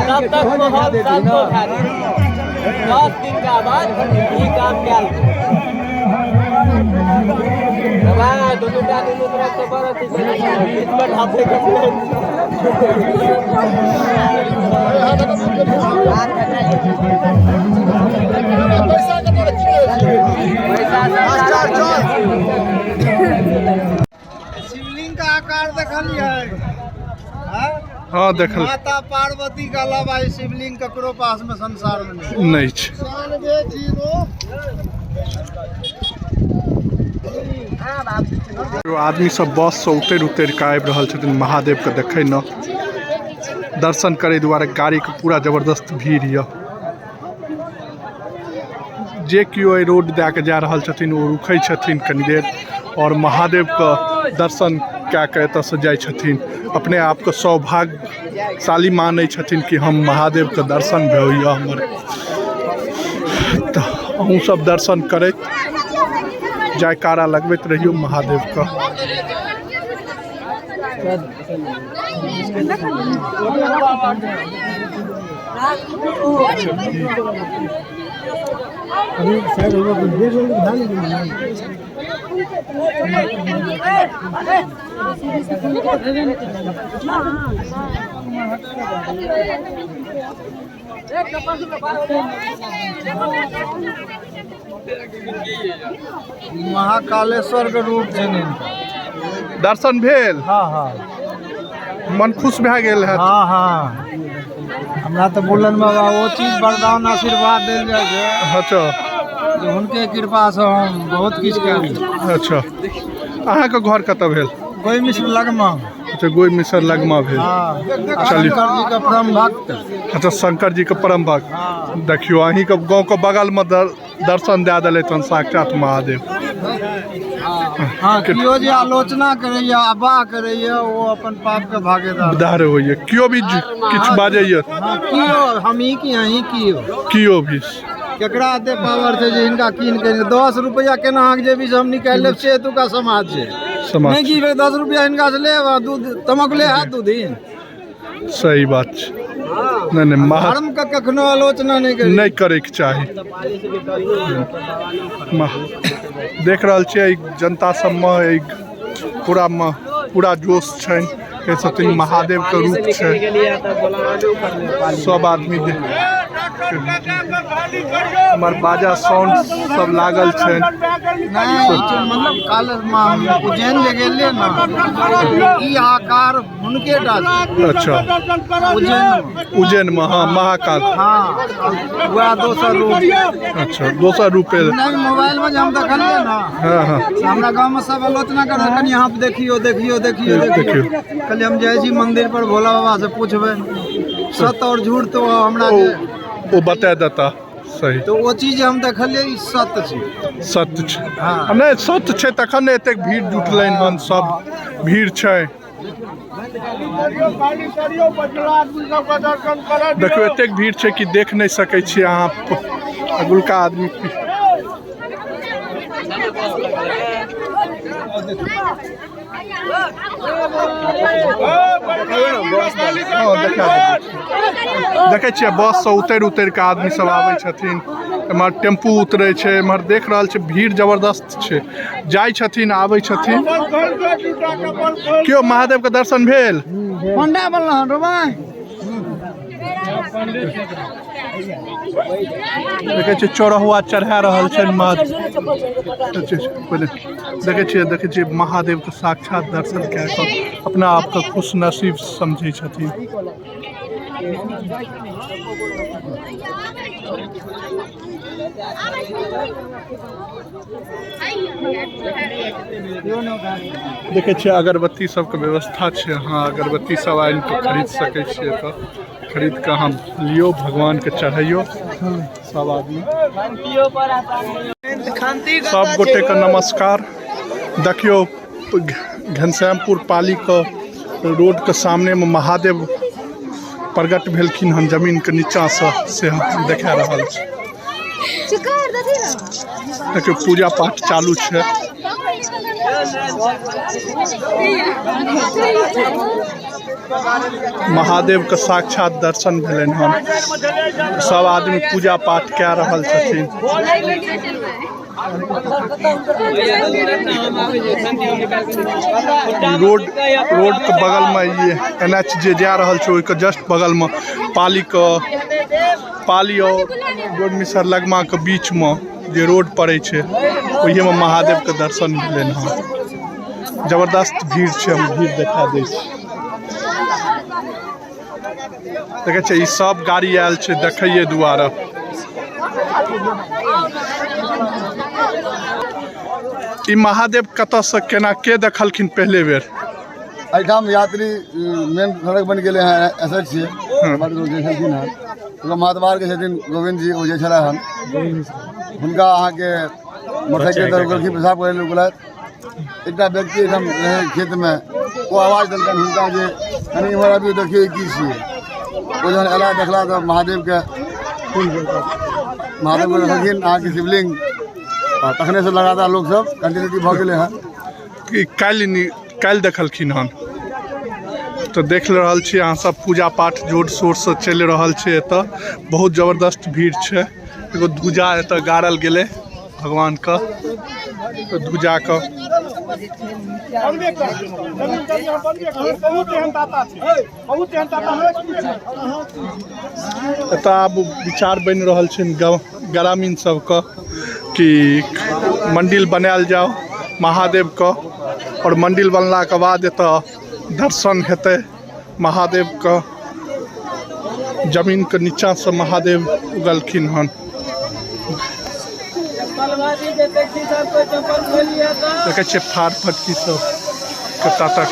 तब तक माहौल शांत हो 10 दिन का बाद ई काम कयल दुनू टा दुनू तरफ से बड़ अथी बीच में ढापे के शिवलिंग का आकार देखलियै? हाँ, देखल। माता पार्वती के अलावा ई शिवलिंग ककरो पास में संसार में नहीं। नहीं छै। आदमी सब बस से उतरि उतरि कऽ आबि रहल छथिन महादेव के देखै न, दर्शन करे दुआरे गाड़ी के पूरा जबरदस्त भीड़ यऽ। जे केओ एहि रोड दए के जा रहल छथिन ओ रुकै छथिन कनी देर और महादेव के दर्शन कए के एतऽसँ जाइ छथिन। अपने आपके सौभाग्यशाली मानै छथिन कि हम महादेव के दर्शन भइए हमर। तऽ अहूँ सब दर्शन करैत जयकारा लगबैत रहियौ महादेव के। महाकालेश्वर के रूप छै ने इनका। दर्शन भेल? हाँ हाँ। मन खुश भए गेल है? हाँ हाँ, हमरा तऽ बुलन बाबा ओ चीज वरदान आशीर्वाद देल जाइ छै। अच्छा। जे हुनके कृपा से हम बहुत किछु कयली। अच्छा, अहाँके घर कतऽ भेल? गोई मिश्र लगमा। अच्छा, गोई मिश्र लगमा भेल। हाँ। चलिए। शंकर जी के परम भक्त। अच्छा, शंकर जी के परम भक्त। हाँ। देखियौ, अहींके गाँव के बगल में दर्शन दए देलथि हन साक्षात महादेव। हाँ, केओ जे आलोचना करैया, अबाह करैया, ओ अपन पाप के भागीदार दार होइए। केओ भी किछु बाजैया। हाँ, केओ, हम ही की अहीं केओ, केओ भी। केकरा एते पावर छै जे हिनका कीन के 10 रुपया केना अहाँके जेबी से हम निकालि लेब, से एतुका समाज छै। समाज नहि की 10 रुपया हिनका से लेब आ दूध तमक ले हाथ 2 दिन। सही बात छै। नहीं नहीं, धर्म के कखनो आलोचना नहीं करी। नहीं करे के चाही। देख रहल छियै जनता सब में एक पूरा में पूरा जोश छै, कहै छथिन महादेव के रूप छै। सब आदमी देख हमर बाजा साउंड सब लागल छै। नहीं, मतलब काल उज्जैन जे गेलियै ने, ई आकार हुनके टा छै। अच्छा। उज्जैन में। उज्जैन में, हाँ, महाकाल। हाँ, वएह दोसर रूप। अच्छा, दोसर रूप। नहीं, मोबाइल में जे हम देखलियै ने, हाँ हाँ, हमरा गाँव में सब आलोचना करे, कनि यहाँ पे देखियो देखियो देखियो देखियो। कहलियै हम जाइ छी मंदिर पर भोला बाबा से पूछबै, सत्य और झूठ तो हमरा ओ बता देता। सही। तो ओ चीज हम देखलियै, ई सत्य छै। सत्य छै। हाँ। नहि, सत्य छै तखन ने एतेक भीड़ जुटलनि हन, सब भीड़ छै। देखियौ, एतेक भीड़ छै कि देख नहि सकै छियै अहाँ। अगुलका आदमी देखै छियै, बससँ उतरि उतरि कऽ आदमी सब आबै छथिन। एम्हर टेम्पू उतरै छै, एम्हर देख रहल छै भीड़ जबरदस्त छै, जाइ छथिन आबै छथिन। केओ महादेव के दर्शन भेल? पंडा बनल हन रो भाई। देखै छियै चौरहुआ चढ़ा रहल छै महादेव। अच्छा, पहिले देखै छियै, देखै छियै महादेव के साक्षात दर्शन कए कऽ अपना आपके खुश नसीब समझै छथिन। देखै छियै अगरबत्ती सबके व्यवस्था छै। अहाँ अगरबत्ती सब आनि कऽ खरीद सकै छियै, तऽ खरीद कऽ अहाँ लियौ, भगवानके चढ़ैयौ। सब आदमी सब गोटेके नमस्कार। देखियौ, घनश्यामपुर पालीके रोडके सामनेमे महादेव प्रकट भेलखिन हन जमीनके नीचाँसँ, से हम देखा रहल छी। देखियौ, पूजा पाठ चालू छै। महादेव के साक्षात दर्शन भेलनि हन। सब आदमी पूजा पाठ कए रहल छथिन। रोड रोड के बगल में ये एन एच जे जा रहल छै ओहिके जस्ट बगल में पाली के पाली और रोड मिसर लगमा के बीच में जे रोड पड़े छै ओहिमे में महादेव के दर्शन भेलनि हन। जबरदस्त भीड़ छै, हम भीड़ देखा दै छी। देखै छियै ई सब गाड़ी आयल छै देखैये दुआरे। ई महादेव कतऽ से केना के देखलखिन पहले बेर? एहिठाम यात्री मेन सड़क बनि गेलै हँ, एस एच छै हमर जे छलखिन हँ ओकर महाद्वार के छथिन गोविंद जी, ओ जे छलै हन हुनका अहाँके मोटरसाइकिल पर रुकलखिन, पेशाब करै लए रुकलथि। एकटा व्यक्ति एहिठाम रहै खेतमे, ओ आवाज देलकनि हुनका जे कनि इम्हर अबियौ देखियौ ई की छियै। ओ जहन अयला देखला तऽ महादेवके देखलखिन अहाँके शिवलिंग। आ तखनेसँ लगातार लोकसभ कंटिन्यूटी भऽ गेलै हँ। काल्हि देखलखिन हन। तऽ देख रहल छी अहाँ सब पूजा पाठ जोर शोरसँ चलि रहल छै। एतऽ बहुत जबरदस्त भीड़ छै। एगो ध्वजा एतऽ गाड़ल गेलै भगवानके, तऽ ध्वजाके एतऽ आब विचार बनि रहल छै ग्रामीण सबके कि मंदिर बनायल जाओ महादेवके, और मंदिर बनलाके बाद एतऽ दर्शन हेतै महादेवके। जमीन के नीचा से महादेव उगलखिन हन। देखै छियै फाड़ फटकी सब कतऽ तक।